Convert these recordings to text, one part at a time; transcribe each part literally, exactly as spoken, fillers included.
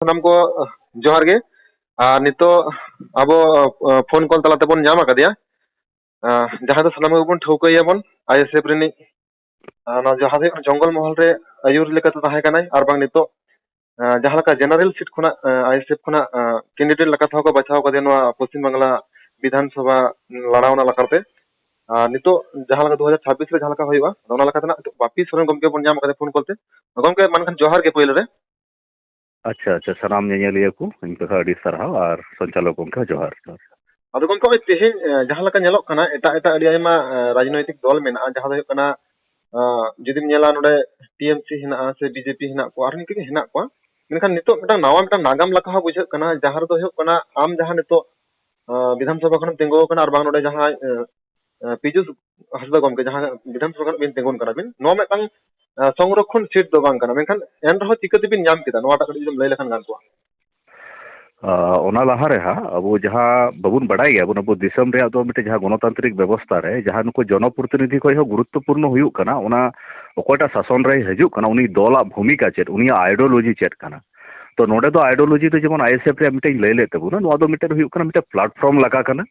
ᱥᱟᱱᱟᱢ ᱠᱚ ᱡᱚᱦᱟᱨ ᱜᱮ᱾ ᱟᱨ ᱱᱤᱛᱚᱜ ᱟᱵᱚ ᱯᱷᱳᱱ ᱠᱚᱞ ᱛᱟᱞᱟ ᱛᱮᱵᱚᱱ ᱧᱟᱢ ᱟᱠᱟᱫᱮᱭᱟ, ᱡᱟᱦᱟᱸ ᱫᱚ ᱥᱟᱱᱟᱢ ᱜᱮᱵᱚᱱ ᱴᱷᱟᱹᱣᱠᱟᱹᱭᱟᱵᱚᱱ ᱟᱭᱮᱥᱮᱯᱷ ᱨᱤᱱᱤᱡ ᱱᱚᱣᱟ ᱡᱟᱦᱟᱸ ᱫᱚ ᱦᱩᱭᱩᱜ ᱠᱟᱱᱟ ᱡᱚᱝᱜᱚᱞ ᱢᱚᱦᱚᱞ ᱨᱮ ᱟᱹᱭᱩᱨ ᱞᱮᱠᱟᱛᱮ ᱛᱟᱦᱮᱸ ᱠᱟᱱᱟᱭ, ᱟᱨ ᱵᱟᱝ ᱱᱤᱛᱚᱜ ᱡᱟᱦᱟᱸ ᱞᱮᱠᱟ ᱡᱮᱱᱟᱨᱮᱞ ᱥᱤᱴ ᱠᱷᱚᱱᱟᱜ ᱟᱭᱮᱥᱮᱯᱷ ᱠᱷᱚᱱᱟᱜ ᱠᱮᱱᱰᱤᱰᱮᱴ ᱞᱮᱠᱟ ᱛᱮᱦᱚᱸ ᱠᱚ ᱵᱟᱪᱷᱟᱣ ᱠᱟᱫᱮᱭᱟ ᱱᱚᱣᱟ ᱯᱚᱥᱪᱤᱢ ᱵᱟᱝᱞᱟ ᱵᱤᱫᱷᱟᱱ ᱥᱚᱵᱷᱟ ᱞᱟᱲᱟᱣᱱᱟ ᱞᱮᱠᱟᱛᱮ᱾ ᱟᱨ ᱱᱤᱛᱚᱜ ᱡᱟᱦᱟᱸ ᱞᱮᱠᱟ ᱫᱩ ᱦᱟᱡᱟᱨ ᱪᱷᱟᱵᱵᱤᱥ ᱨᱮ ᱡᱟᱦᱟᱸ ᱞᱮᱠᱟ ᱦᱩᱭᱩᱜᱼᱟ, ᱚᱱᱟ ᱞᱮᱠᱟᱛᱮ ᱱᱟᱜ ᱵᱟᱯᱤ ᱥᱚᱨᱮᱱ ᱜᱚᱢᱠᱮ ᱵᱚᱱ ᱧᱟᱢ ᱟᱠᱟᱫᱮ ᱯᱷᱳᱱ ᱠᱚᱞ ᱛᱮ᱾ ᱜᱚᱢᱠᱮ, ᱢᱟ ᱮᱱᱠᱷᱟᱱ ᱡᱚᱦᱟᱨ ᱜᱮ ᱯᱳᱭᱞᱳ ᱨᱮ᱾ ᱟᱪᱪᱷᱟ, ᱟᱪᱪᱷᱟ, ᱥᱟᱱᱟᱢ ᱧᱮᱧᱮᱞᱤᱭᱟᱹ ᱠᱚ ᱤᱧ ᱯᱟᱦᱴᱟ ᱟᱹᱰᱤ ᱥᱟᱨᱦᱟᱣ ᱟᱨ ᱥᱚᱧᱪᱟᱞᱚᱠ ᱜᱚᱢᱠᱮ ᱦᱚᱸ ᱡᱚᱦᱟᱨ᱾ ᱟᱫᱚ ᱜᱚᱢᱠᱮ, ᱱᱚᱜᱼᱚᱭ ᱛᱮᱦᱮᱧ ᱡᱟᱦᱟᱸ ᱞᱮᱠᱟ ᱧᱮᱞᱚᱜ ᱠᱟᱱᱟ, ᱮᱴᱟᱜ ᱮᱴᱟᱜ ᱟᱹᱰᱤ ᱟᱭᱢᱟ ᱨᱟᱡᱽᱱᱳᱭᱛᱤᱠ ᱫᱚᱞ ᱢᱮᱱᱟᱜᱼᱟ, ᱡᱟᱦᱟᱸ ᱫᱚ ᱦᱩᱭᱩᱜ ᱠᱟᱱᱟ ᱡᱩᱫᱤᱢ ᱧᱮᱞᱟ ᱱᱚᱰᱮ ᱴᱤ ᱮᱢ ᱥᱤ ᱦᱮᱱᱟᱜᱼᱟ ᱥᱮ ᱵᱤ ᱡᱮ ᱯᱤ ᱦᱮᱱᱟᱜ ᱠᱚᱣᱟ, ᱟᱨ ᱱᱤᱝᱠᱟᱹ ᱜᱮ ᱦᱮᱱᱟᱜ ᱠᱚᱣᱟ᱾ ᱢᱮᱱᱠᱷᱟᱱ ᱱᱤᱛᱚᱜ ᱢᱤᱫᱴᱟᱝ ᱱᱟᱣᱟ ᱢᱤᱫᱴᱟᱝ ᱱᱟᱜᱟᱢ ᱞᱮᱠᱟ ᱦᱚᱸ ᱵᱩᱡᱷᱟᱹᱜ ᱠᱟᱱᱟ, ᱡᱟᱦᱟᱸ ᱨᱮᱫᱚ ᱦᱩᱭᱩᱜ ᱠᱟᱱᱟ ᱟᱢ ᱡᱟᱦᱟᱸ ᱱᱤᱛᱚᱜ ᱵᱤᱫᱷᱟᱱ ᱥᱚᱵᱷᱟ ᱠᱷᱚᱱᱮᱢ ᱛᱤᱸᱜᱩ ᱟᱠᱟᱱᱟ, ᱟᱨ ᱵᱟᱝ ᱱᱚᱰᱮ ᱡᱟᱦᱟᱸᱭ ᱯᱤᱡᱩᱥ ᱦᱟᱸᱥᱫᱟ ᱜᱚᱢᱠᱮ ᱡᱟᱦᱟᱸ ᱵᱤᱫᱷᱟᱱ ᱥᱚᱵᱷᱟ ᱠᱷᱚᱱ ᱵᱤᱱ ᱛᱤᱸᱜᱩᱱ ᱠᱟᱱᱟ ᱵᱤᱱ, ᱱᱚᱣᱟ ᱢᱤᱫᱴᱟᱝ ᱥᱚᱝᱨᱚᱠᱷᱚᱱ ᱥᱤᱴ ᱫᱚ ᱵᱟᱝ ᱠᱟᱱᱟ, ᱢᱮᱱᱠᱷᱟᱱ ᱮᱱ ᱨᱮᱦᱚᱸ ᱪᱤᱠᱟᱹ ᱛᱮᱵᱤᱱ ᱧᱟᱢ ᱠᱮᱫᱟ, ᱱᱚᱣᱟᱴᱟᱜ ᱠᱟᱹᱴᱤᱡ ᱡᱩᱫᱤᱢ ᱞᱟᱹᱭ ᱞᱮᱠᱷᱟᱱ ᱜᱟᱱ ᱠᱚᱜᱼᱟ᱾ ᱚᱱᱟ ᱞᱟᱦᱟ ᱨᱮ ᱦᱟᱸᱜ ᱟᱵᱚ ᱡᱟᱦᱟᱸ ᱵᱟᱵᱚᱱ ᱵᱟᱰᱟᱭ ᱜᱮᱭᱟ ᱵᱚᱱ, ᱟᱵᱚ ᱫᱤᱥᱚᱢ ᱨᱮᱭᱟᱜ ᱫᱚ ᱢᱤᱫᱴᱮᱱ ᱡᱟᱦᱟᱸ ᱜᱚᱱᱚᱛᱟᱱᱛᱨᱤᱠ ᱵᱮᱵᱚᱥᱛᱷᱟ ᱨᱮ ᱡᱟᱦᱟᱸ ᱱᱩᱠᱩ ᱡᱚᱱᱚᱯᱨᱚᱛᱤᱱᱤᱫᱷᱤ ᱠᱷᱚᱱ ᱦᱚᱸ ᱜᱩᱨᱩᱛᱛᱚᱯᱩᱨᱱᱚ ᱦᱩᱭᱩᱜ ᱠᱟᱱᱟ, ᱚᱱᱟ ᱚᱠᱚᱭᱴᱟᱜ ᱥᱟᱥᱚᱱ ᱨᱮ ᱦᱤᱡᱩᱜ ᱠᱟᱱᱟ ᱩᱱᱤ ᱫᱚᱞᱟᱜ ᱵᱷᱩᱢᱤᱠᱟ ᱪᱮᱫ, ᱩᱱᱤᱭᱟᱜ ᱟᱭᱰᱤᱭᱳᱞᱚᱡᱤ ᱪᱮᱫ ᱠᱟᱱᱟ᱾ ᱛᱚ ᱱᱚᱰᱮ ᱫᱚ ᱟᱭᱰᱤᱭᱳᱞᱚᱡᱤ ᱫᱚ ᱡᱮᱢᱚᱱ ᱟᱭᱮᱥᱮᱯᱷ ᱨᱮᱭᱟᱜ ᱢᱤᱫᱴᱮᱱ ᱞᱟᱹᱭ ᱞᱮᱫ ᱛᱟᱵᱚᱱᱟ, ᱱᱚᱣᱟ ᱫᱚ ᱢᱤᱫᱴᱮᱱ ᱦᱩᱭᱩᱜ ᱠᱟᱱᱟ ᱢᱤᱫᱴᱮᱱ ᱯᱞᱟᱴᱯᱷᱚᱨᱢ ᱞᱮᱠᱟ ᱠᱟᱱᱟ,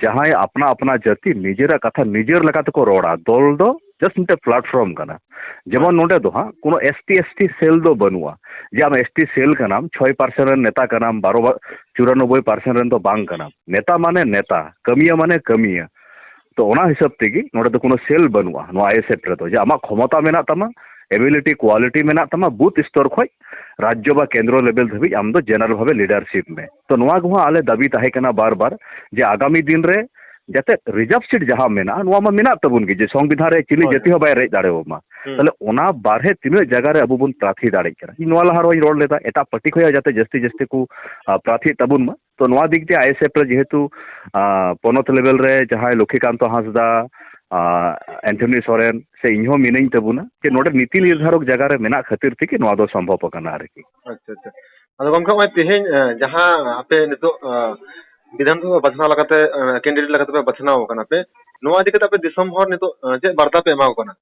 ᱡᱟᱦᱟᱸᱭ ᱟᱯᱱᱟ ᱟᱯᱱᱟ ᱡᱟᱹᱛᱤ ᱱᱤᱡᱮᱨᱟᱜ ᱠᱟᱛᱷᱟ ᱱᱤᱡᱮᱨ ᱞᱮᱠᱟ ᱛᱮᱠᱚ ᱨᱚᱲᱟ᱾ ᱫᱚᱞ ᱫᱚ ᱡᱟᱥᱴ ᱢᱤᱫᱴᱮᱱ ᱯᱞᱟᱴᱯᱷᱚᱨᱢ ᱠᱟᱱᱟ᱾ ᱡᱮᱢᱚᱱ ᱱᱚᱰᱮ ᱫᱚ ᱦᱟᱸᱜ ᱠᱳᱱᱳ ᱮᱥ ᱴᱤ ᱮᱥ ᱴᱤ ᱥᱮᱞ ᱫᱚ ᱵᱟᱹᱱᱩᱜᱼᱟ, ᱡᱮ ᱟᱢ ᱮᱥ ᱴᱤ ᱥᱮᱞ ᱠᱟᱱᱟᱢ, ᱪᱷᱚᱭ ᱯᱟᱨᱥᱮᱱᱴ ᱨᱮᱱ ᱱᱮᱛᱟ ᱠᱟᱱᱟᱢ, ᱵᱟᱨᱚ ᱪᱩᱨᱟᱱᱚᱵᱵᱳᱭ ᱯᱟᱨᱥᱮᱱᱴ ᱨᱮᱱ ᱫᱚ ᱵᱟᱝ ᱠᱟᱱᱟᱢ᱾ ᱱᱮᱛᱟ ᱢᱟᱱᱮ ᱱᱮᱛᱟ, ᱠᱟᱹᱢᱤᱭᱟᱹ ᱢᱟᱱᱮ ᱠᱟᱹᱢᱤᱭᱟᱹ᱾ ᱛᱚ ᱚᱱᱟ ᱦᱤᱥᱟᱹᱵ ᱛᱮᱜᱮ ᱱᱚᱰᱮ ᱫᱚ ᱠᱳᱱᱳ ᱥᱮᱞ ᱵᱟᱹᱱᱩᱜᱼᱟ ᱱᱚᱣᱟ ᱟᱭᱮᱥᱮᱯᱷ ᱨᱮᱫᱚ, ᱡᱮ ᱟᱢᱟᱜ ᱠᱷᱚᱢᱚᱛᱟ ᱢᱮᱱᱟᱜ ᱛᱟᱢᱟ, ᱮᱵᱤᱞᱤᱴᱤ, ᱠᱳᱣᱟᱞᱤᱴᱤ ᱢᱮᱱᱟᱜ ᱛᱟᱢᱟ, ᱵᱩᱛᱷ ᱥᱛᱚᱨ ᱠᱷᱚᱱ ᱨᱟᱡᱽᱡᱚ ᱵᱟ ᱠᱮᱱᱫᱨᱚ ᱞᱮᱵᱮᱞ ᱫᱷᱟᱹᱵᱤᱡ ᱟᱢ ᱫᱚ ᱡᱮᱱᱟᱨᱮᱞ ᱵᱷᱟᱵᱮ ᱞᱤᱰᱟᱨᱥᱤᱯ ᱢᱮ᱾ ᱛᱚ ᱱᱚᱣᱟ ᱠᱚᱦᱚᱸ ᱟᱞᱮ ᱫᱟᱹᱵᱤ ᱛᱟᱦᱮᱸ ᱠᱟᱱᱟ ᱵᱟᱨ ᱵᱟᱨ, ᱡᱮ ᱟᱜᱟᱢᱤ ᱫᱤᱱ ᱨᱮ ᱡᱟᱛᱮ ᱨᱤᱡᱟᱨᱵᱷ ᱥᱤᱴ ᱡᱟᱦᱟᱸ ᱢᱮᱱᱟᱜᱼᱟ, ᱱᱚᱣᱟ ᱢᱟ ᱢᱮᱱᱟᱜ ᱛᱟᱵᱚᱱ ᱜᱮ, ᱡᱮ ᱥᱚᱝᱵᱤᱫᱷᱟᱱ ᱨᱮ ᱪᱤᱞᱤ ᱦᱳᱭ, ᱡᱟᱹᱛᱤ ᱦᱚᱸ ᱵᱟᱭ ᱨᱮᱡ ᱫᱟᱲᱮᱭᱟᱵᱚᱱ ᱢᱟ᱾ ᱦᱩᱸ᱾ ᱛᱟᱦᱞᱮ ᱚᱱᱟ ᱵᱟᱨᱦᱮ ᱛᱤᱱᱟᱹᱜ ᱡᱟᱭᱜᱟ ᱨᱮ ᱟᱵᱚ ᱵᱚᱱ ᱯᱨᱟᱨᱛᱷᱤ ᱫᱟᱲᱮᱭᱟᱜ ᱠᱟᱱᱟ, ᱤᱧ ᱱᱚᱣᱟ ᱞᱟᱦᱟ ᱨᱮᱦᱚᱸᱧ ᱨᱚᱲ ᱞᱮᱫᱟ, ᱮᱴᱟᱜ ᱯᱟᱨᱴᱤ ᱠᱷᱚᱱ ᱦᱚᱸ ᱡᱟᱛᱮ ᱡᱟᱹᱥᱛᱤ ᱡᱟᱹᱥᱛᱤ ᱠᱚ, ᱟ, ᱯᱨᱟᱨᱛᱷᱤᱜ ᱛᱟᱵᱚᱱ ᱢᱟ᱾ ᱛᱚ ᱱᱚᱣᱟ ᱫᱤᱠ ᱫᱤᱭᱮ ᱟᱭᱮᱥᱮᱯᱷ ᱨᱮ ᱡᱮᱦᱮᱛᱩ, ᱟ, ᱯᱚᱱᱚᱛ ᱞᱮᱵᱮᱞ ᱨᱮ ᱡᱟᱦᱟᱸᱭ ᱞᱚᱠᱠᱷᱤᱠᱟᱱᱛᱚ ᱦᱟᱸᱥᱫᱟ, ᱟ, ᱮᱱᱛᱷᱚᱱᱤ ᱥᱚᱨᱮᱱ ᱥᱮ ᱤᱧ ᱦᱚᱸ ᱢᱤᱱᱟᱹᱧ ᱛᱟᱵᱚᱱᱟ, ᱡᱮ ᱱᱚᱰᱮ ᱱᱤᱛᱤ ᱱᱤᱨᱫᱷᱟᱨᱚᱠ ᱡᱟᱭᱜᱟ ᱨᱮ ᱢᱮᱱᱟᱜ ᱠᱷᱟᱹᱛᱤᱨ ᱛᱮᱜᱮ ᱱᱚᱣᱟ ᱫᱚ ᱥᱚᱢᱵᱷᱚᱵ ᱟᱠᱟᱱᱟ ᱟᱨᱠᱤ᱾ ᱟᱪᱪᱷᱟ, ᱟᱪᱪᱷᱟ᱾ ᱟᱫᱚ ᱜᱚᱢᱠᱮ, ᱱᱚᱜᱼᱚᱭ ᱛᱮᱦᱮᱧ, ᱮ, ᱡᱟᱦᱟᱸ ᱟᱯᱮ ᱱᱤᱛᱚᱜ, ᱮ, ᱵᱤᱫᱷᱟᱱ ᱥᱚᱵᱷᱟ ᱵᱟᱪᱷᱱᱟᱣ ᱞᱮᱠᱟᱛᱮ, ᱮ, ᱠᱮᱱᱰᱤᱰᱮᱴ ᱞᱮᱠᱟᱛᱮ ᱯᱮ ᱵᱟᱪᱷᱱᱟᱣ ᱟᱠᱟᱱᱟ ᱯᱮ, ᱱᱚᱣᱟ ᱤᱫᱤ ᱠᱟᱛᱮ ᱟᱯᱮ ᱫᱤᱥᱚᱢ ᱦᱚᱲ ᱱᱤᱛᱚᱜ, ᱮ, ᱪᱮᱫ ᱵᱟᱨᱛᱟ ᱯᱮ ᱮᱢᱟ ᱠᱚ ᱠᱟᱱᱟ?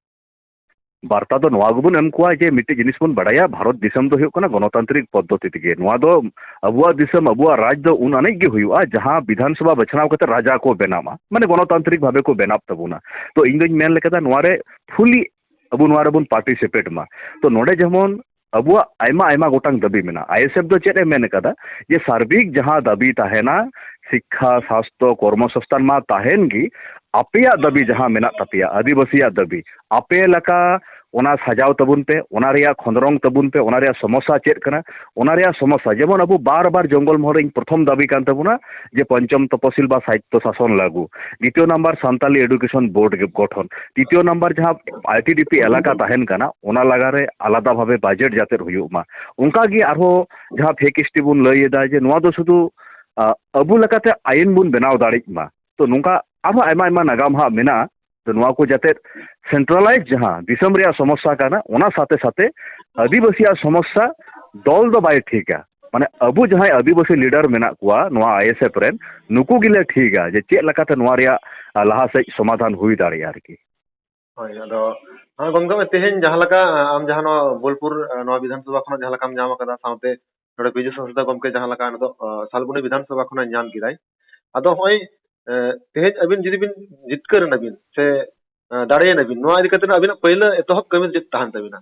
ᱵᱟᱨᱛᱟ ᱫᱚ ᱱᱚᱣᱟ ᱜᱮᱵᱚᱱ ᱮᱢ ᱠᱚᱣᱟ ᱡᱮ ᱢᱤᱫᱴᱮᱡ ᱡᱤᱱᱤᱥ ᱵᱚᱱ ᱵᱟᱲᱟᱭᱟ, ᱵᱷᱟᱨᱚᱛ ᱫᱤᱥᱚᱢ ᱫᱚ ᱦᱩᱭᱩᱜ ᱠᱟᱱᱟ ᱜᱚᱱᱚᱛᱟᱱᱛᱨᱤᱠ ᱯᱚᱫᱽᱫᱷᱚᱛᱤ ᱛᱮᱜᱮ᱾ ᱱᱚᱣᱟ ᱫᱚ ᱟᱵᱚᱣᱟᱜ ᱫᱤᱥᱚᱢ, ᱟᱵᱚᱣᱟᱜ ᱨᱟᱡᱽ ᱫᱚ ᱩᱱ ᱟᱱᱮᱡ ᱜᱮ ᱦᱩᱭᱩᱜᱼᱟ, ᱡᱟᱦᱟᱸ ᱵᱤᱫᱷᱟᱱ ᱥᱚᱵᱷᱟ ᱵᱟᱪᱷᱱᱟᱣ ᱠᱟᱛᱮ ᱨᱟᱡᱟ ᱠᱚ ᱵᱮᱱᱟᱜ ᱢᱟ, ᱢᱟᱱᱮ ᱜᱚᱱᱚᱛᱟᱱᱛᱨᱤᱠ ᱵᱷᱟᱵᱮ ᱠᱚ ᱵᱮᱱᱟᱣ ᱛᱟᱵᱚᱱᱟ᱾ ᱛᱚ ᱤᱧ ᱫᱚᱧ ᱢᱮᱱ ᱞᱮᱠᱟᱫᱟ ᱱᱚᱣᱟ ᱨᱮ fully ᱟᱵᱚ ᱱᱚᱣᱟ ᱨᱮᱵᱚᱱ participate ᱢᱟ᱾ ᱛᱚ ᱱᱚᱰᱮ ᱡᱮᱢᱚᱱ ᱟᱵᱚᱣᱟᱜ ᱟᱭᱢᱟ ᱟᱭᱢᱟ ᱜᱚᱴᱟᱝ ᱫᱟᱹᱵᱤ ᱢᱮᱱᱟᱜᱼᱟ᱾ ᱟᱭᱮᱥᱮᱯᱷ ᱫᱚ ᱪᱮᱫ ᱮ ᱢᱮᱱ ᱠᱟᱫᱟ ᱡᱮ ᱥᱟᱨᱵᱤᱠ ᱡᱟᱦᱟᱸ ᱫᱟᱹᱵᱤ ᱛᱟᱦᱮᱱᱟ, ᱥᱤᱠᱠᱷᱟ, ᱥᱟᱥᱛᱷᱚ, ᱠᱚᱨᱢᱚᱥᱚᱝᱥᱛᱷᱟᱱ ᱢᱟ ᱛᱟᱦᱮᱱ ᱜᱮ, ᱟᱯᱮᱭᱟᱜ ᱫᱟᱹᱵᱤ ᱡᱟᱦᱟᱸ ᱢᱮᱱᱟᱜ ᱛᱟᱯᱮᱭᱟ, ᱟᱹᱫᱤᱵᱟᱹᱥᱤᱭᱟᱜ ᱫᱟᱹᱵᱤ, ᱟᱯᱮ ᱞᱮᱠᱟ ᱚᱱᱟ ᱥᱟᱡᱟᱣ ᱛᱟᱵᱚᱱ ᱯᱮ, ᱚᱱᱟ ᱨᱮᱭᱟᱜ ᱠᱷᱚᱸᱫᱽᱨᱚᱝ ᱛᱟᱵᱚᱱ ᱯᱮ, ᱚᱱᱟ ᱨᱮᱭᱟᱜ ᱥᱚᱢᱚᱥᱥᱟ ᱪᱮᱫ ᱠᱟᱱᱟ, ᱚᱱᱟ ᱨᱮᱭᱟᱜ ᱥᱚᱢᱚᱥᱥᱟ᱾ ᱡᱮᱢᱚᱱ ᱟᱵᱚ ᱵᱟᱨ ᱵᱟᱨ ᱡᱚᱝᱜᱚᱞ ᱢᱚᱦᱚᱞ ᱨᱮ ᱤᱧ ᱯᱨᱚᱛᱷᱚᱢ ᱫᱟᱹᱵᱤ ᱠᱟᱱ ᱛᱟᱵᱚᱱᱟ ᱡᱮ ᱯᱚᱧᱪᱚᱢ ᱛᱚᱯᱚᱥᱤᱞ ᱵᱟ ᱥᱟᱭᱤᱛᱛᱚ ᱥᱟᱥᱚᱱ ᱞᱟᱹᱜᱩ, ᱫᱤᱛᱤᱭᱚ ᱱᱟᱢᱵᱟᱨ ᱥᱟᱱᱛᱟᱞᱤ ᱮᱰᱩᱠᱮᱥᱚᱱ ᱵᱳᱨᱰ ᱜᱮ ᱜᱚᱴᱷᱚᱱ, ᱛᱨᱤᱛᱤᱭᱚ ᱱᱟᱢᱵᱟᱨ ᱡᱟᱦᱟᱸ ᱟᱭᱴᱤᱰᱤᱯᱤ ᱮᱞᱟᱠᱟ ᱛᱟᱦᱮᱱ ᱠᱟᱱᱟ, ᱚᱱᱟ ᱞᱟᱜᱟ ᱨᱮ ᱟᱞᱟᱫᱟ ᱵᱷᱟᱵᱮ ᱵᱟᱡᱮᱴ ᱡᱟᱛᱮ ᱦᱩᱭᱩᱜ ᱢᱟ᱾ ᱚᱱᱠᱟ ᱜᱮ ᱟᱨᱦᱚᱸ ᱡᱟᱦᱟᱸ ᱯᱷᱮᱠ ᱮᱥᱴᱤ ᱵᱚᱱ ᱞᱟᱹᱭ ᱮᱫᱟ ᱡᱮ ᱱᱚᱣᱟ ᱫᱚ ᱥᱩᱫᱷᱩ, ᱟ, ᱟᱵᱚ ᱞᱮᱠᱟᱛᱮ ᱟᱭᱤᱱ ᱵᱚᱱ ᱵᱮᱱᱟᱣ ᱫᱟᱲᱮᱜ ᱢᱟ᱾ ᱛᱚ ᱱᱚᱝᱠᱟ ᱟᱨᱦᱚᱸ ᱟᱭᱢᱟ ᱟᱭᱢᱟ ᱱᱟᱜᱟᱢ ᱦᱟᱸᱜ ᱢᱮᱱᱟᱜᱼᱟ᱾ ᱛᱚ ᱱᱚᱣᱟ ᱠᱚ ᱡᱟᱛᱮ centralize ᱡᱟᱦᱟᱸ ᱫᱤᱥᱚᱢ ᱨᱮᱭᱟᱜ ᱥᱚᱢᱚᱥᱥᱟ ᱠᱟᱱᱟ, ᱚᱱᱟ ᱥᱟᱛᱮ ᱥᱟᱛᱮ ᱟᱹᱫᱤᱵᱟᱹᱥᱤᱭᱟᱜ ᱥᱚᱢᱚᱥᱥᱟ ᱫᱚᱞ ᱫᱚ ᱵᱟᱭ ᱴᱷᱤᱠᱟ᱾ ᱢᱟᱱᱮ ᱟᱵᱚ ᱡᱟᱦᱟᱸᱭ ᱟᱹᱫᱤᱵᱟᱹᱥᱤ ᱞᱤᱰᱟᱨ ᱢᱮᱱᱟᱜ ᱠᱚᱣᱟ ᱱᱚᱣᱟ ᱟᱭᱮᱥᱮᱯᱷ ᱨᱮᱱ, ᱱᱩᱠᱩ ᱜᱮᱞᱮ ᱴᱷᱤᱠᱟ ᱡᱮ ᱪᱮᱫ ᱞᱮᱠᱟᱛᱮ ᱱᱚᱣᱟ ᱨᱮᱭᱟᱜ, ᱟ, ᱞᱟᱦᱟ ᱥᱮᱫ ᱥᱚᱢᱟᱫᱷᱟᱱ ᱦᱩᱭ ᱫᱟᱲᱮᱭᱟᱜᱼᱟ ᱟᱨᱠᱤ᱾ ᱦᱳᱭ, ᱟᱫᱚ ᱦᱮᱸ, ᱜᱚᱢᱠᱮ, ᱛᱮᱦᱮᱧ ᱡᱟᱦᱟᱸ ᱞᱮᱠᱟ, ᱟᱢ ᱡᱟᱦᱟᱸ ᱱᱚᱣᱟ ᱵᱳᱞᱯᱩᱨ, ᱱᱚᱣᱟ ᱵᱤᱫᱷᱟᱱ ᱥᱚᱵᱷᱟ ᱠᱷᱚᱱᱟᱜ ᱡᱟᱦᱟᱸ ᱞᱮᱠᱟᱢ ᱧᱟᱢ ᱟᱠᱟᱫᱟ, ᱥᱟᱶᱛᱮ ᱱᱚᱰᱮ ᱵᱤᱡᱩ ᱥᱟᱸᱥᱫᱟ ᱜᱚᱢᱠᱮ ᱡᱟᱦᱟᱸ ᱞᱮᱠᱟ ᱱᱤᱛᱚᱜ, ᱟ, ᱥᱟᱞᱵᱚᱱᱤ ᱵᱤᱫᱷᱟᱱ ᱥᱚᱵᱷᱟ ᱠᱷᱚᱱᱟᱜ ᱧᱟᱢ ᱠᱮᱫᱟᱭ᱾ ᱟᱫᱚ ᱦᱚᱸᱜᱼᱚᱭ, ᱮ, ᱛᱮᱦᱮᱧ ᱟᱹᱵᱤᱱ ᱡᱩᱫᱤ ᱵᱤᱱ ᱡᱤᱛᱠᱟᱹᱨ ᱮᱱᱟᱵᱤᱱ ᱥᱮ, ᱟ, ᱫᱟᱲᱮᱭᱮᱱᱟᱵᱤᱱ, ᱱᱚᱣᱟ ᱤᱫᱤ ᱠᱟᱛᱮ ᱟᱹᱵᱤᱱᱟᱜ ᱯᱳᱭᱞᱳ ᱮᱛᱚᱦᱚᱵ ᱠᱟᱹᱢᱤ ᱫᱚ ᱪᱮᱫ ᱛᱟᱦᱮᱱ ᱛᱟᱹᱵᱤᱱᱟ?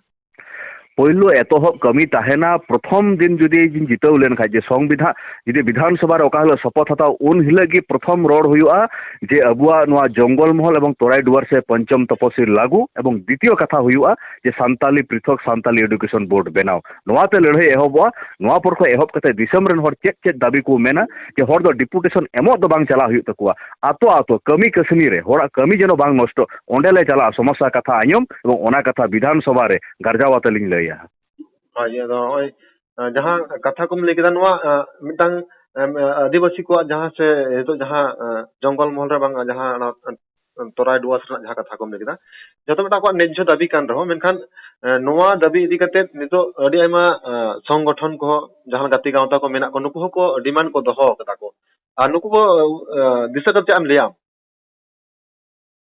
ᱯᱳᱭᱞᱳ ᱮᱛᱚᱦᱚᱵ ᱠᱟᱹᱢᱤ ᱛᱟᱦᱮᱱᱟ, ᱯᱨᱚᱛᱷᱚᱢ ᱫᱤᱱ ᱡᱩᱫᱤ ᱡᱤᱛᱟᱹᱣ ᱞᱮᱱᱠᱷᱟᱱ, ᱡᱮ ᱥᱚᱝᱵᱤᱫᱷᱟᱱ, ᱡᱩᱫᱤ ᱵᱤᱫᱷᱟᱱ ᱥᱚᱵᱷᱟ ᱨᱮ ᱚᱠᱟ ᱦᱤᱞᱳᱜ ᱥᱚᱯᱚᱛ ᱦᱟᱛᱟᱣ, ᱩᱱ ᱦᱤᱞᱳᱜ ᱜᱮ ᱯᱨᱚᱛᱷᱚᱢ ᱨᱚᱲ ᱦᱩᱭᱩᱜᱼᱟ ᱡᱮ ᱟᱵᱚᱣᱟᱜ ᱱᱚᱣᱟ ᱡᱚᱝᱜᱚᱞ ᱢᱚᱦᱚᱞ ᱮᱵᱚᱝ ᱛᱚᱨᱟᱭ ᱰᱩᱣᱟᱨ ᱥᱮ ᱯᱚᱧᱪᱚᱢ ᱛᱚᱯᱚᱥᱤᱞ ᱞᱟᱹᱜᱩ, ᱮᱵᱚᱝ ᱫᱤᱛᱤᱭᱚ ᱠᱟᱛᱷᱟ ᱦᱩᱭᱩᱜᱼᱟ ᱡᱮ ᱥᱟᱱᱛᱟᱞᱤ ᱯᱨᱤᱛᱷᱚᱠ ᱥᱟᱱᱛᱟᱞᱤ ᱮᱰᱩᱠᱮᱥᱚᱱ ᱵᱳᱨᱰ ᱵᱮᱱᱟᱣ᱾ ᱱᱚᱣᱟ ᱛᱮ ᱞᱟᱹᱲᱦᱟᱹᱭ ᱮᱦᱚᱵᱚᱜᱼᱟ᱾ ᱱᱚᱣᱟ ᱯᱚᱨ ᱠᱷᱚᱱ ᱮᱦᱚᱵ ᱠᱟᱛᱮ ᱫᱤᱥᱚᱢ ᱨᱮᱱ ᱦᱚᱲ ᱪᱮᱫ ᱪᱮᱫ ᱫᱟᱹᱵᱤ ᱠᱚ ᱢᱮᱱᱟ, ᱡᱮ ᱦᱚᱲ ᱫᱚ ᱰᱮᱯᱩᱴᱮᱥᱚᱱ ᱮᱢᱚᱜ ᱫᱚ ᱵᱟᱝ ᱪᱟᱞᱟᱜ ᱦᱩᱭᱩᱜ ᱛᱟᱠᱚᱣᱟ, ᱟᱛᱳ ᱟᱛᱳ ᱠᱟᱹᱢᱤ ᱠᱟᱹᱥᱱᱤ ᱨᱮ ᱦᱚᱲᱟᱜ ᱠᱟᱹᱢᱤ ᱡᱮᱱᱚ ᱵᱟᱝ ᱱᱚᱥᱴᱚᱜ, ᱚᱸᱰᱮ ᱞᱮ ᱪᱟᱞᱟᱜᱼᱟ, ᱥᱚᱢᱚᱥᱥᱟ ᱠᱟᱛᱷᱟ ᱟᱸᱡᱚᱢ ᱮᱵᱚᱝ ᱚᱱᱟ ᱠᱟᱛᱷᱟ ᱵᱤᱫᱷᱟᱱ ᱥᱚᱵᱷᱟ ᱨᱮ ᱜᱟᱨᱡᱟᱣ ᱟᱛᱮ ᱞᱤᱧ ᱞᱟᱹᱭᱟ᱾ ᱦᱳᱭ, ᱟᱫᱚ ᱱᱚᱜᱼᱚᱭ, ᱟᱸ, ᱡᱟᱦᱟᱸ ᱠᱟᱛᱷᱟ ᱠᱚᱢ ᱞᱟᱹᱭ ᱠᱮᱫᱟ, ᱱᱚᱣᱟ, ᱟᱸ, ᱢᱤᱫᱴᱟᱝ, ᱟᱸ, ᱟᱹᱫᱤᱵᱟᱹᱥᱤ ᱠᱚᱣᱟᱜ ᱡᱟᱦᱟᱸ ᱥᱮ ᱱᱤᱛᱚᱜ ᱡᱟᱦᱟᱸ, ᱟᱸ, ᱡᱚᱝᱜᱚᱞ ᱢᱚᱦᱚᱞ ᱨᱮ ᱵᱟᱝ, ᱡᱟᱦᱟᱸ ᱚᱱᱟ, ᱟᱸ, ᱛᱚᱨᱟᱭ ᱰᱩᱣᱟᱨᱥ ᱨᱮᱱᱟᱜ ᱡᱟᱦᱟᱸ ᱠᱟᱛᱷᱟ ᱠᱚᱢ ᱞᱟᱹᱭ ᱠᱮᱫᱟ, ᱡᱚᱛᱚ ᱢᱤᱫᱴᱟᱝ ᱟᱠᱚᱣᱟᱜ ᱱᱮᱡᱽᱡᱷᱚ ᱫᱟᱹᱵᱤ ᱠᱟᱱ ᱨᱮᱦᱚᱸ, ᱢᱮᱱᱠᱷᱟᱱ, ᱟᱸ, ᱱᱚᱣᱟ ᱫᱟᱹᱵᱤ ᱤᱫᱤ ᱠᱟᱛᱮ ᱱᱤᱛᱚᱜ ᱟᱹᱰᱤ ᱟᱭᱢᱟ, ᱟᱸ, ᱥᱚᱝᱜᱚᱴᱷᱚᱱ ᱠᱚᱦᱚᱸ, ᱡᱟᱦᱟᱸ ᱜᱟᱛᱮ ᱜᱟᱶᱛᱟ ᱠᱚ ᱢᱮᱱᱟᱜ ᱠᱚ, ᱱᱩᱠᱩ ᱦᱚᱸᱠᱚ ᱰᱤᱢᱟᱱᱰ ᱠᱚ ᱫᱚᱦᱚ ᱠᱟᱫᱟ ᱠᱚ᱾ ᱟᱨ ᱱᱩᱠᱩ ᱠᱚ, ᱟᱸ, ᱫᱤᱥᱟᱹ ᱠᱟᱛᱮ ᱪᱮᱫ ᱮᱢ ᱞᱟᱹᱭᱟ?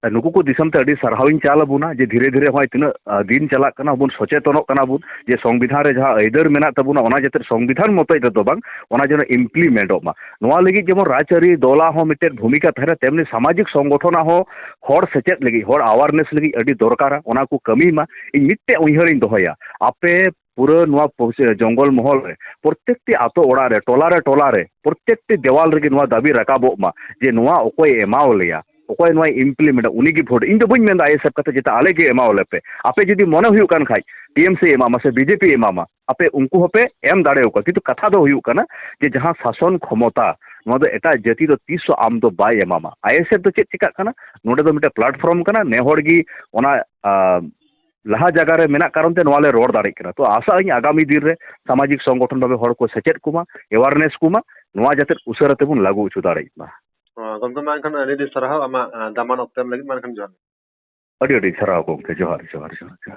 ᱱᱩᱠᱩ ᱠᱚ ᱫᱤᱥᱚᱢ ᱛᱮ ᱟᱹᱰᱤ ᱥᱟᱨᱦᱟᱣᱤᱧ ᱪᱟᱞ ᱟᱵᱚᱱᱟ ᱡᱮ ᱫᱷᱤᱨᱮ ᱫᱷᱤᱨᱮ ᱦᱚᱸᱜᱼᱚᱭ ᱛᱤᱱᱟᱹᱜ, ᱟ, ᱫᱤᱱ ᱪᱟᱞᱟᱜ ᱠᱟᱱᱟ, ᱵᱚᱱ ᱥᱚᱪᱮᱛᱚᱱᱚᱜ ᱠᱟᱱᱟ ᱵᱚᱱ ᱡᱮ ᱥᱚᱝᱵᱤᱫᱷᱟᱱ ᱨᱮ ᱡᱟᱦᱟᱸ ᱟᱹᱭᱫᱟᱹᱨ ᱢᱮᱱᱟᱜ ᱛᱟᱵᱚᱱᱟ, ᱚᱱᱟ ᱡᱟᱛᱮ ᱥᱚᱝᱵᱤᱫᱷᱟᱱ ᱢᱚᱛᱚᱡ ᱨᱮᱫᱚ ᱵᱟᱝ, ᱚᱱᱟ ᱡᱮᱱᱚ implement ᱚᱜ ᱢᱟ᱾ ᱱᱚᱣᱟ ᱞᱟᱹᱜᱤᱫ ᱡᱮᱢᱚᱱ ᱨᱟᱡᱽᱟᱹᱨᱤ ᱫᱚᱞᱟᱜ ᱦᱚᱸ ᱢᱤᱫᱴᱮᱱ ᱵᱷᱩᱢᱤᱠᱟ ᱛᱟᱦᱮᱱᱟ, ᱛᱮᱢᱱᱤ ᱥᱟᱢᱟᱡᱤᱠ ᱥᱚᱝᱜᱚᱴᱷᱚᱱᱟᱜ ᱦᱚᱸ ᱦᱚᱲ ᱥᱮᱪᱮᱫ ᱞᱟᱹᱜᱤᱫ, ᱦᱚᱲ awareness ᱞᱟᱹᱜᱤᱫ ᱟᱹᱰᱤ ᱫᱚᱨᱠᱟᱨᱟ, ᱚᱱᱟ ᱠᱚ ᱠᱟᱹᱢᱤ ᱢᱟ᱾ ᱤᱧ ᱢᱤᱫᱴᱮᱡ ᱩᱭᱦᱟᱹᱨᱤᱧ ᱫᱚᱦᱚᱭᱟ, ᱟᱯᱮ ᱯᱩᱨᱟᱹ ᱱᱚᱣᱟ ᱯᱚ-, ᱡᱚᱝᱜᱚᱞ ᱢᱚᱦᱚᱞ ᱨᱮ, ᱯᱨᱚᱛᱮᱠᱴᱤ ᱟᱛᱳ ᱚᱲᱟᱜ ᱨᱮ, ᱴᱚᱞᱟ ᱨᱮ, ᱴᱚᱞᱟ ᱨᱮ, ᱯᱨᱚᱛᱮᱠᱴᱤ ᱫᱮᱣᱟᱞ ᱨᱮᱜᱮ ᱱᱚᱣᱟ ᱫᱟᱹᱵᱤ ᱨᱟᱠᱟᱵᱚᱜ ᱢᱟ ᱡᱮ ᱱᱚᱣᱟ ᱚᱠᱚᱭᱮ ᱮᱢᱟᱣ ᱞᱮᱭᱟ, ᱚᱠᱚᱭ ᱱᱚᱣᱟᱭ implement ᱟ, ᱩᱱᱤ ᱜᱮ ᱵᱷᱳᱴ᱾ ᱤᱧ ᱫᱚ ᱵᱟᱹᱧ ᱢᱮᱱᱫᱟ ISF ᱠᱟᱛᱮ ᱡᱮᱴᱟ ᱟᱞᱮ ᱜᱮ ᱮᱢᱟᱣ ᱞᱮᱯᱮ᱾ ᱟᱯᱮ ᱡᱩᱫᱤ ᱢᱚᱱᱮ ᱦᱩᱭᱩᱜ ᱠᱟᱱ ᱠᱷᱟᱡ TMC ᱮᱢᱟ ᱢᱟ ᱥᱮ BJP ᱮᱢᱟ ᱢᱟ, ᱟᱯᱮ ᱩᱱᱠᱩ ᱦᱚᱸᱯᱮ ᱮᱢ ᱫᱟᱲᱮᱭᱟᱠᱚᱣᱟ᱾ ᱠᱤᱱᱛᱩ ᱠᱟᱛᱷᱟ ᱫᱚ ᱦᱩᱭᱩᱜ ᱠᱟᱱᱟ ᱡᱮ ᱡᱟᱦᱟᱸ ᱥᱟᱥᱚᱱ ᱠᱷᱚᱢᱚᱛᱟ, ᱱᱚᱣᱟ ᱫᱚ ᱮᱴᱟᱜ ᱡᱟᱹᱛᱤ ᱫᱚ ᱛᱤᱥ ᱦᱚᱸ ᱟᱢ ᱫᱚ ᱵᱟᱭ ᱮᱢᱟᱢᱟ᱾ ISF ᱫᱚ ᱪᱮᱫ ᱪᱤᱠᱟᱜ ᱠᱟᱱᱟ? ᱱᱚᱰᱮ ᱫᱚ ᱢᱤᱫᱴᱮᱱ platform ᱠᱟᱱᱟ, ᱱᱮ ᱦᱚᱲ ᱜᱮ ᱚᱱᱟ, ᱟ, ᱞᱟᱦᱟ ᱡᱟᱭᱜᱟ ᱨᱮ ᱢᱮᱱᱟᱜ ᱠᱟᱨᱚᱱ ᱛᱮ ᱱᱚᱣᱟ ᱞᱮ ᱨᱚᱲ ᱫᱟᱲᱮᱭᱟᱜ ᱠᱟᱱᱟ᱾ ᱛᱚ ᱟᱥᱟᱜ ᱟᱹᱧ ᱟᱜᱟᱢᱤ ᱫᱤᱱ ᱨᱮ ᱥᱟᱢᱟᱡᱤᱠ ᱥᱚᱝᱜᱚᱴᱷᱚᱱ ᱵᱷᱟᱵᱮ ᱦᱚᱲ ᱠᱚ ᱥᱮᱪᱮᱫ ᱠᱚᱢᱟ, awareness ᱠᱚᱢᱟ, ᱱᱚᱣᱟ ᱡᱟᱛᱮ ᱩᱥᱟᱹᱨᱟ ᱛᱮᱵᱚᱱ ᱞᱟᱹᱜᱩ ᱦᱚᱪᱚ ᱫᱟᱲᱮᱭᱟᱜ ᱢᱟ᱾ ᱚ, ᱜᱚᱢᱠᱮ, ᱢᱟ ᱮᱱᱠᱷᱟᱱ ᱟᱹᱰᱤ ᱟᱹᱰᱤ ᱥᱟᱨᱦᱟᱣ ᱟᱢᱟᱜ, ᱟ, ᱫᱟᱢᱟᱱ ᱚᱠᱛᱚ ᱮᱢ ᱞᱟᱹᱜᱤᱫ᱾ ᱢᱟ ᱮᱱᱠᱷᱟᱱ ᱡᱚᱦᱟᱨ᱾ ᱟᱹᱰᱤ ᱟᱹᱰᱤ ᱥᱟᱨᱦᱟᱣ ᱜᱚᱢᱠᱮ, ᱡᱚᱦᱟᱨ, ᱡᱚᱦᱟᱨ, ᱡᱚᱦᱟᱨ, ᱡᱚᱦᱟᱨ᱾